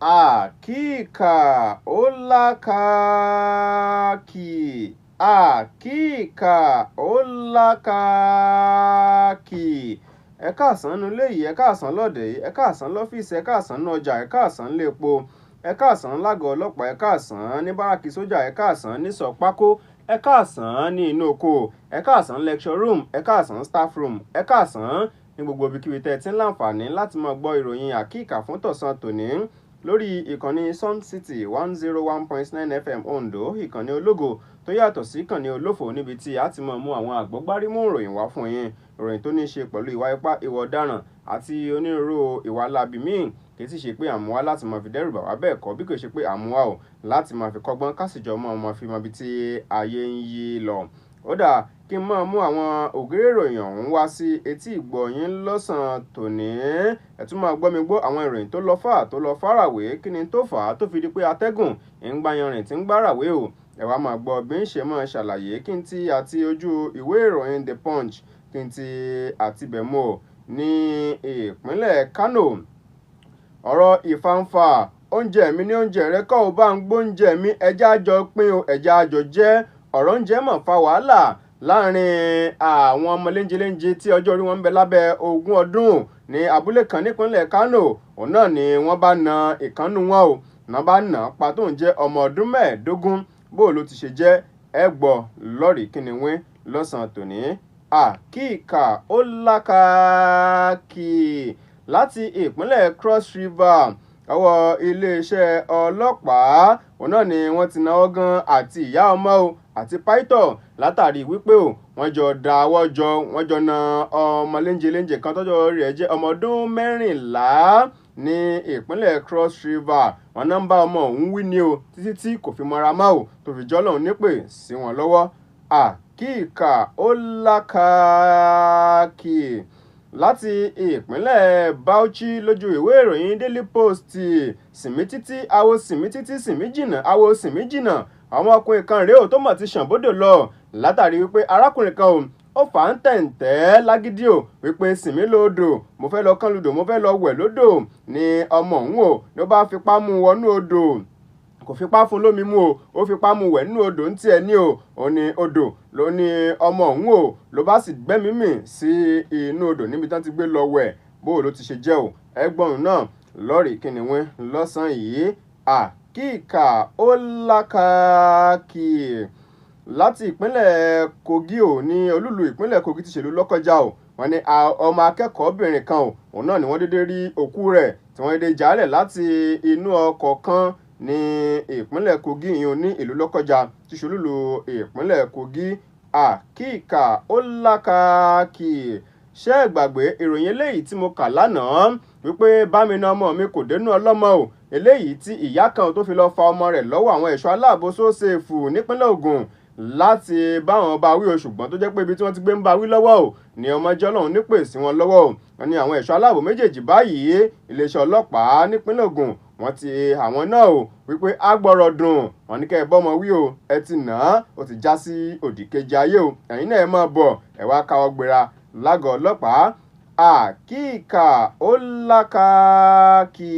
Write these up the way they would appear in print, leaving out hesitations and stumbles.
Àkíkà ó lákaakì, àkíkà ó lákaakì. Ẹ káàsán nínú ilé yìí, ẹ káàsán lọ́dẹ̀ yìí, ẹ káàsán lọ́fíìsì, ẹ káàsán nínú ọjà, ẹ káàsán nílé epo, ẹ káàsán lágọ̀ọ́ ọlọ́pàá, ẹ káàsán ní báràkì sójà, ẹ káàsán ní sọ̀pákó, ẹ káàsán ní inú oko, ẹ káàsán lecture room, ẹ káàsán staff room, ẹ káàsán ní gbogbo ibikíbi tẹ́ ẹ ti ń láǹfààní láti máa gbọ́ ìròyìn àkíkà fún tọ̀sán tòní lórí ìkànnì Sun City 101.9 FM Ondo, ìkànnì ológo tó yàtọ̀ sí ìkànnì olófò níbi tí a ti máa mú àwọn àgbọ́gbárímú ìròyìn wá fún yín. Ìròyìn tó ní í ṣe pẹ̀lú ìwà ipá, ìwà ọ̀daràn àti onírúurú ìwà láabi míì. Kì í sì ṣe pé àmúwá láti máa fi dẹ́rù bà wá, bẹ́ẹ̀ kọ́, bí kò ṣe pé àmúwá ò láti máa fi kọ́gbọ́n kásìjọ mọ́ ọmọ fi mọ ibi tí ayé ń yí lọ. Ó dáa kí n máa mú àwọn ògiri ìròyìn ọ̀hún wá sí etí ìgbọ́ yín lọ́sàn-án tòní. Ẹ tún máa gbọ́ mi gbọ́ àwọn ìròyìn tó lọ fà tó lọ fàràwé, kí ni tó fà á tó fi di pé atẹ́gùn ń gbayanrìn tí ń gbáràwé o. Ẹ wá máa gbọ́ bí ń ṣe máa ṣàlàyé kí n ti àti ojú ìwé ìròyìn The Punch kí n ti àtibẹ̀ mú o ní ìpínlẹ̀ Kano. Ọ̀rọ̀ ìfàǹfà oúnjẹ mi ní oúnjẹ rẹ kọ́ ò bá ń gbóúnjẹ mi, ẹja àjọ pín o, ẹja àjọ jẹ́. Ọ̀rọ̀ oúnjẹ mọ̀ fa wàhálà láàrin àwọn ọmọ léńjeléńje tí ọjọ́ orí wọn ń bẹ lábẹ́ 20 ọdún ní abúlé kan nípínlẹ̀ Kano. Òun náà ni wọ́n bá na ìkànnù wọn o, náà bá nà pa tó ń jẹ́ ọmọ ọdún 15. Bó ló ti ṣe jẹ́, ẹ gbọ́ lọ́rìí kíni wín lọ́sàn-án tòní. Àkíkà ó lákaakì láti ìpínlẹ̀ Cross River. Ọwọ́ iléeṣẹ́ ọlọ́pàá òun náà ni wọ́n ti náwó gan àti ìyá ọmọ o àti pító látàrí wípé o wọ́n jọ dáwọ́ jọ, wọ́n jọ na ọmọ léńjeléńje kan tọ́jọ́ orí rẹ̀ jẹ́ ọmọ ọdún 14 ní ìpínlẹ̀ Cross River. Wọ́n náà ń bá ọmọ òun wí ni o títí tí kò fi mọ́ra mọ́ o tó fi jọ́ lọ́hùn nípè sí wọn lọ́wọ́. Àkíkà ó lákaakì láti ìpínlẹ̀ Bauchi lójú ìwé ìròyìn Daily Post. Sìnmí títí awo sìnmí títí sìnmí jìnnà awo sìnmí jìnnà. Àwọn ọkùnrin kan rèé o tó mọ̀ ti ṣàn bódò lọ látàrí wípé arákùnrin kan o ó fà á ń tẹ̀ǹtẹ́ lágídí o wípé sìnmí lódò, mo fẹ́ lọ kán ludò, mo fẹ́ lọ wẹ̀ lódò ni ọmọ òun o ló bá fipá mú wọnú odò. Kò fipá fún lómi mú o, ó fipá mú wẹ̀ nínú odò ń tiẹ̀ ní o. Ó ní odò ló ní ọmọ òun o ló bá sì gbẹ́mí mì sí inú odò níbi tán ti gbé lọ wẹ̀. Bó ló ti ṣe jẹ́ o, ẹgbọ́n náà lọ́rìí kíni wín lọ́sàn-án yìí. Àkíkà ó lákaakì láti ìpínlẹ̀ Kogi ò ní olúlu ìpínlẹ̀ Kogi ti ṣèlú Lọ́kọ́jà o. Wọ́n ní ọmọ akẹ́kọ̀ọ́bìnrin kan o, òun náà ni wọ́n dédé rí òkú rẹ̀ tí wọ́n dédé jálẹ̀ láti inú ọkọ̀ kan ní ìpínlẹ̀ Kogi, ìyún ní ìlú Lọ́kọ́jà tí ṣolúlu ìpínlẹ̀ Kogi. Àkíkà ó lákaakì. Ṣé ẹ gbàgbé ìròyìn eléyìí tí mo kà lánàá wípé bámina ọmọ mi kò dénú ọlọ́mọ o, eléyìí tí ìyá kan tó fi lọ fa ọmọ rẹ̀ lọ́wọ́ àwọn ẹ̀ṣọ́ aláàbò sóṣèfù nípínlẹ̀ Ògùn láti báwọn bá wí o, ṣùgbọ́n tó jẹ́ pé ibi tí wọ́n ti gbé ń bá wí lọ́wọ́ o ni ọmọ jẹ́ Ọlọ́run nípè sí wọn lọ́wọ́ o. Wọ́n ní àwọn ẹ̀ṣọ́ aláàbò méjèèjì báyìí iléeṣẹ́ ọlọ́pàá nípínlẹ̀ Ògùn wọ́n ti àwọn náà o wípé a gbọ́rọ̀ dùn, wọ́n ní kẹ́ ẹ bọ́mọ wí o, ẹ ti nà án, ó ti já sí òdì kejì ayé o, ẹ̀yin náà ẹ máa bọ̀, ẹ wá káwọ́ gbéra lágọ̀ọ́ ọlọ́pàá. Àkíkà ó lákaakì.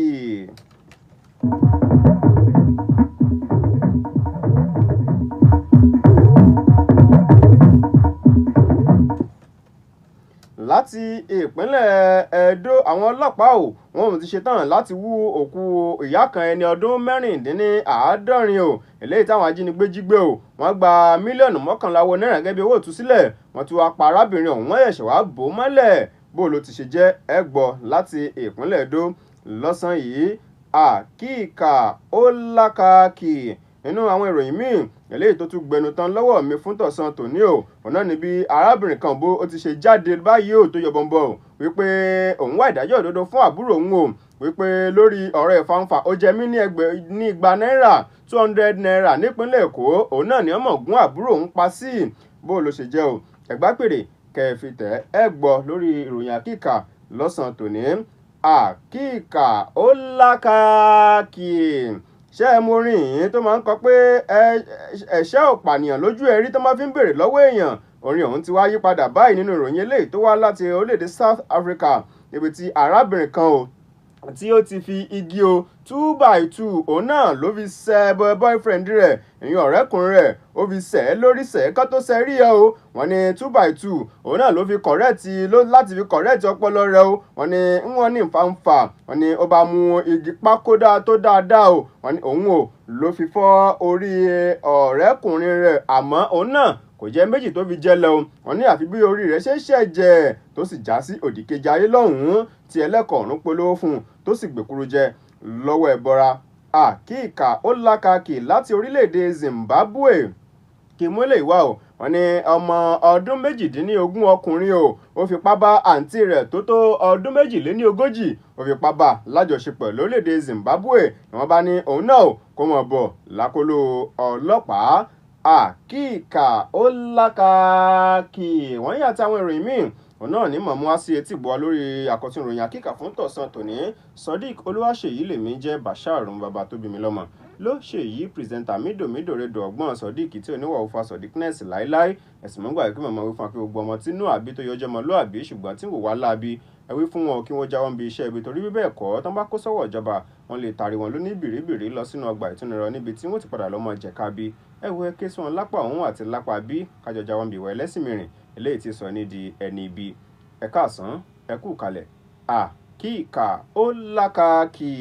Láti ìpínlẹ̀ Ẹdó, àwọn ọlọ́pàá ò wọ́n ò ti ṣetán láti wú òkú ìyá kan ẹni ọdún 76 o, eléyìí táwọn ajínigbé jí gbé o. Wọ́n gba mílíọ̀nù 11 owó náírà gẹ́gẹ́ bí owó ìtúsílẹ̀. Wọ́n tún wá pa arábìnrin ọ̀hún, wọ́n ṣẹ̀ṣẹ̀ wá bò ó mọ́lẹ̀. Bó ló ti ṣe jẹ́, ẹ gbọ́ láti ìpínlẹ̀ Ẹdó lọ́sàn-án yìí. Àkíkà ó lákaakì. Nínú àwọn ìròyìn míì eléyìí tó tún gbẹnu tán lọ́wọ́ mi fún tọ̀sán tòní o, òun náà ni bí arábìnrin kan bó ó ti ṣe jáde báyìí o tó yọ bọ̀m̀bọ̀ o wípé òun wá ìdájọ́ òdodo fún àbúrò òun o, wípé lórí ọ̀rọ̀ ìfàǹfà ó jẹ mí ní ẹgbẹ́ ní igba náírà 200 naira nípínlẹ̀ Èkó, òun náà ni ọmọ gún àbúrò òun pa sí. Bó ló ṣe jẹ́ o, ẹ̀gbá pèrè kẹfì tẹ̀ ẹ gbọ́ lórí ìròyìn àkíkà lọ́sàn-án tòní. Àkíkà ó lákaakì. Ṣé ẹ mọ orin yìí tó máa ń kọ pé ẹ̀ṣẹ́ ò pànìyàn lójú ẹ̀rí tó máa fi ń béèrè lọ́wọ́ èèyàn? Orin ọ̀hún ti wá yí padà báyìí nínú ìròyìn eléyìí tó wá láti orílẹ̀-èdè South Africa níbi tí arábìnrin kan o tí ó ti fi igi o 2x2 òun náà ló fi ṣẹ́ boyfriend rẹ̀, ìyẹn ọ̀rẹ́kùnrin rẹ̀, ó fi ṣẹ́ lórí ṣẹ́ kán tó ṣẹ́ rí ẹ o. Wọ́n ní 2x2 òun náà ló fi correct láti fi correct ọpọlọ rẹ̀ o. Wọ́n ní wọ́n ní nfànfà, wọ́n ní ó bá mú igi pákó tó dáadáa o. Wọ́n ní òun o ló fi fọ́ orí ọ̀rẹ́kùnrin rẹ̀, àmọ́ òun náà kò jẹ́ méjì tó fi jẹ́ lọ. Wọ́n ní àfi bí orí rẹ̀ ṣe ń ṣẹ̀jẹ̀ tó sì já sí òdìkejì ayé lọ́hùn-ún tí ẹlẹ́kọ̀ọ́ ọ̀run polówó fún un tó sì gbèkúrú jẹ lọ́wọ́ ẹ̀bọra. Àkíkà ó lákàkì láti orílẹ̀-èdè Zimbabwe kí mú lè wá o. Wọ́n ní ọmọ ọdún 18 ọkùnrin o, ó fipá bá àǹtí rẹ̀ tó tó ọdún 42, ó fipá bá lájọṣepọ̀ lórílẹ̀-èdè Zimbabwe. Ni wọ́n bá ní òun náà kó mọ̀ bọ̀ lákọlò ọlọ́pàá. Àkíkà ó lákàkì. Wọ́n yà àtàwọn ìròyìn míì òun náà ní mọ̀mú wá sí etí ìgbọ́ lórí àkọ́tún ìròyìn àkíkà fún tọ̀sán tòní. Sodiq Olúwaṣèyí lèmi jẹ́, Bashir bàbá tó bí mi lọ́mọ ló ṣèyí pírẹsẹ̀ntà mídòmídòrédò ọgbọ́n Sodiq tí oníwà òfa Sodiqness láéláé. Ẹ̀sìn mọ́gbà kí màmá wí fún wa pé gbogbo ọmọ tí nú àbí tó yọjọ́ ọmọ lóàbí ṣùgbọ́n tí wò wá láabi, ẹ wí fún wọn kí wọ́n jáwọ́ níbi iṣẹ́ ibi, torí bí bẹ́ẹ̀ kọ́ tán bá kó sọ́wọ́ ìjọba wọn lè tàrí wọn lóní bìrìbìrì lọ sínú ọgbà ìtúnirọ níbi tí wọ́n ti padà lọ́mọ jẹ̀ka bí. Ẹ wo ẹ ké sí wọn lápá òun àti lápá bí kájọ jáwọ́ níbi ìwà ẹlẹ́sìn mìíràn eléyìí ti sọ ní di ẹni ibi. Ẹ káàsán, ẹ kú kalẹ̀. Àkíkà ó lákàkì.